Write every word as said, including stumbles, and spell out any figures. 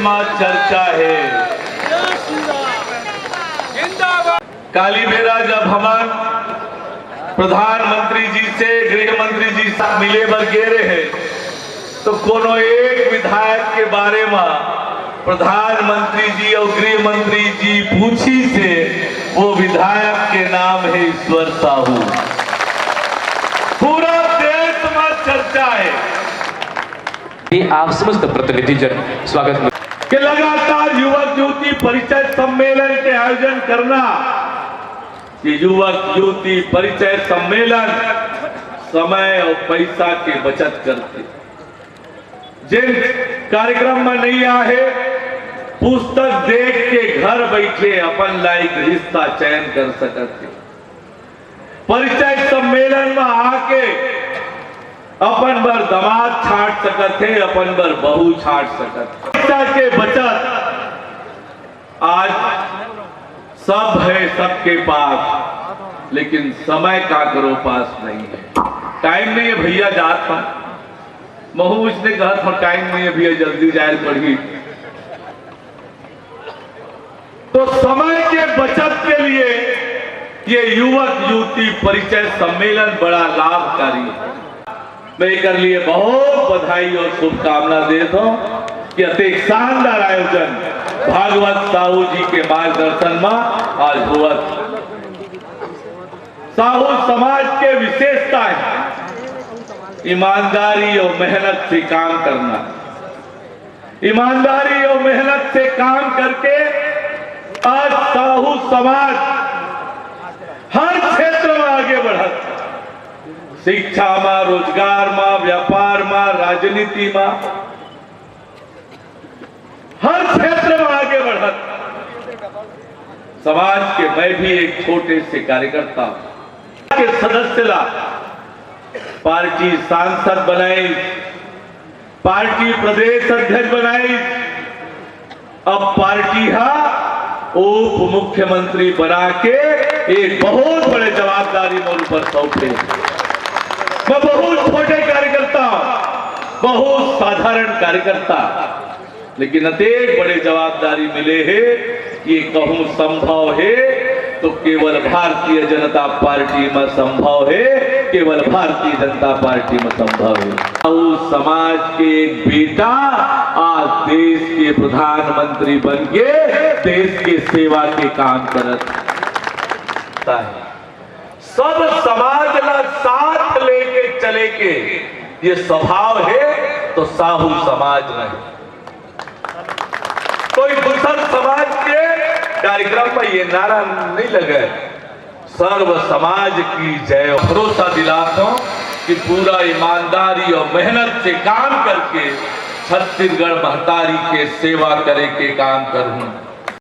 मा चर्चा हे। काली बेरा जब हमन प्रधानमंत्री जी से, गृह मंत्री जी से मिले बर गे रहे, तो कोनो एक विधायक के बारे मा प्रधानमंत्री जी और गृह मंत्री जी पूछिस हे, वो विधायक के नाम हे ईश्वर साहू। पूरा देश मा चर्चा हे। आप समस्त प्रतिनिधि जन स्वागत में। कि लगातार युवक युवती परिचय सम्मेलन के आयोजन करना, ये युवक युवती परिचय सम्मेलन समय और पैसा के बचत करथे। जेन कार्यक्रम में नहीं आए, पुस्तक देख के घर बैठे अपन लायक रिश्ता चयन कर सकत हे। परिचय सम्मेलन में आके अपन बर दामाद छांट सकत हे, अपन बर बहू छांट सकत हे। पैसा के बचत, आज सब है सबके पास, लेकिन समय काकरो पास नहीं है। टाइम नहीं है भैया, जात हंव। महूं उसने कहा था, टाइम नहीं है भैया, जल्दी जाए पड़ही। तो समय के बचत के लिए ये युवक युवती परिचय सम्मेलन बड़ा लाभकारी है। मैं एकर लिए बहुत बधाई और शुभकामना देत हंव कि अतेक शानदार आयोजन भागवत साहू जी के मार्गदर्शन में आज होवत। साहू समाज के विशेषता हे ईमानदारी और मेहनत से काम करना। ईमानदारी और मेहनत से काम करके आज साहू समाज हर क्षेत्र में आगे बढ़त, शिक्षा में, रोजगार में, व्यापार में, राजनीति में, हर क्षेत्र में आगे बढ़त। समाज के मैं भी एक छोटे से कार्यकर्ता हंव। के सदस्य ला पार्टी सांसद बनाइस, पार्टी प्रदेश अध्यक्ष बनाइस, अब पार्टी हा उप मुख्यमंत्री बना के एक बहुत बड़े जवाबदारी मोर ऊपर सौंपे। मैं बहुत छोटे कार्यकर्ता हंव, बहुत साधारण कार्यकर्ता, लेकिन अतेक बड़े जवाबदारी मिले हे, ये कहूं संभव हे तो केवल भारतीय जनता पार्टी में संभव हे, केवल भारतीय जनता पार्टी में संभव हे। अउ समाज के एक बेटा आज देश के प्रधानमंत्री बन के देश के सेवा के काम करत हे। सब समाज ला साथ लेके चले के ये स्वभाव हे, तो साहू समाज नहीं। कोई दूसर समाज के कार्यक्रम में ये नारा नहीं लगे, सर्व समाज की जय। भरोसा दिलाता हूं कि पूरा ईमानदारी और मेहनत से काम करके छत्तीसगढ़ महतारी के सेवा करे के काम करूं।